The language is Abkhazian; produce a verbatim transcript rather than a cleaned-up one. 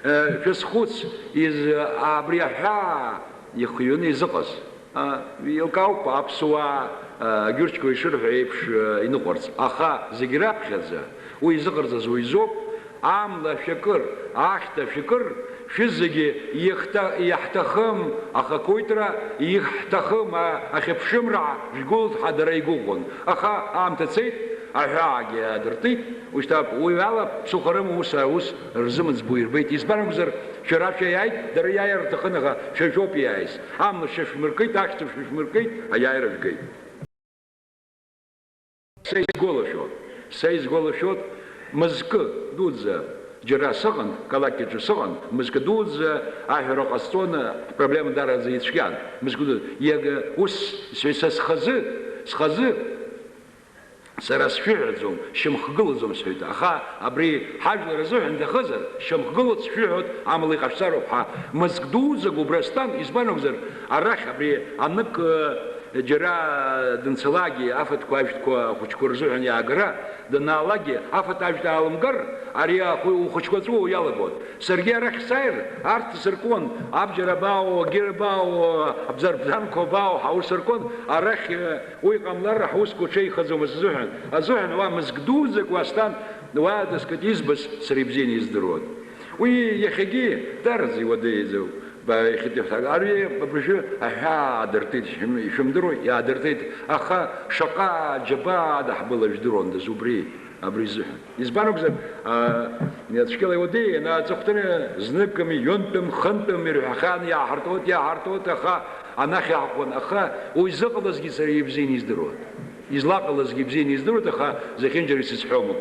Шәазхәыц, из-, абри аҳәаа ихҩаны изыҟаз. Еилкаауп аԥсуаа, Гьурчқәа ишырҳәо еиԥш, иныҟәарц. Аха зегь раԥхьаӡа уи изыҟарҵаз уи изоуп, амла шәакыр, ахьҭа шәакыр, шәызегьы иахҭа-, иаҳҭахым ахақәиҭра, иаҳҭахым а-, ахьыԥшымра шәгәылт ҳәа дара игәыӷуан. Аха аамҭа цеит, аҳәаагьы аадыртит, ушьҭа уи ала ԥсыхәа рымоу ус, аус рзымӡбо ирбеит. Избан акәзар, шәара шәиааит, дара иааир рҭахын, аха шәа шәоуп иааиз. Амла шәа шәмыркит, ахьҭа шәа шәмыркит, аиааира жәгеит. Са исгәалашәоит, са исгәалашәоит, мызкы дуӡӡа џьара сыҟан, Калакьаҿы сыҟан, мызкы дуӡӡа аҳәара ҟасҵон, ҳпроблема дараӡа ицәгьан, мызкы дуӡӡа. Иага ус сҳәеит, са схазы, схазы, сара сшәыҳәаӡом, шьамхгылаӡом сҳәеит, аха абри ҳажәлар азыҳәан иҭахызар, шьамхгылац шәыҳәоит, амала иҟашәҵароуп ҳәа, мызк дуӡӡак убра стәан, избан акәзар, арахь абри анык, џьара данцалакгьы, афатәқәа, ажәтәқәа ахәыҷқәа рзыҳәан иаагара данаалакгьы, афатә-ажәтә аалымгар, ари ахәы-, ухәыҷқәа ҵәыуо иалагон. Саргьы арахь сааир, арҭ сыркуан, абџьар абаауо, агьыр абаауо, абзарбзанқәа абаауо, ҳаус ркуан, арахь, э, уи ҟамлар, ҳусқәа ҽеихаӡомызт азыҳәан. Азыҳәан уа мызк дуӡӡак уа стәан, уа, дасгьы избаз сара ибзианы издыруан. Уи иахьагьы дараӡа иуадаҩӡоуп. Ба-, иахьатәи ҳәа, ари абыржәы аҳәаа аадыртит, ишәым-, ишәымдыруеи, иаадыртит, аха шаҟа џьабаада ҳбыла жәдыруандаз убри, абри изыҳәан. Избан акәзар, а, цәгьала иуадаҩ, ианааҵыхәтәаны, зныкыми, ҩынтәым, хынтәым ирҳәахьан, иааҳартуеит, иааҳартуеит, аха анахь иаахәон, аха уи зыҟалазгьы сара ибзианы издыруан. Излаҟалазгьы ибзианы издыруеит, аха зехьынџьара исызҳәом.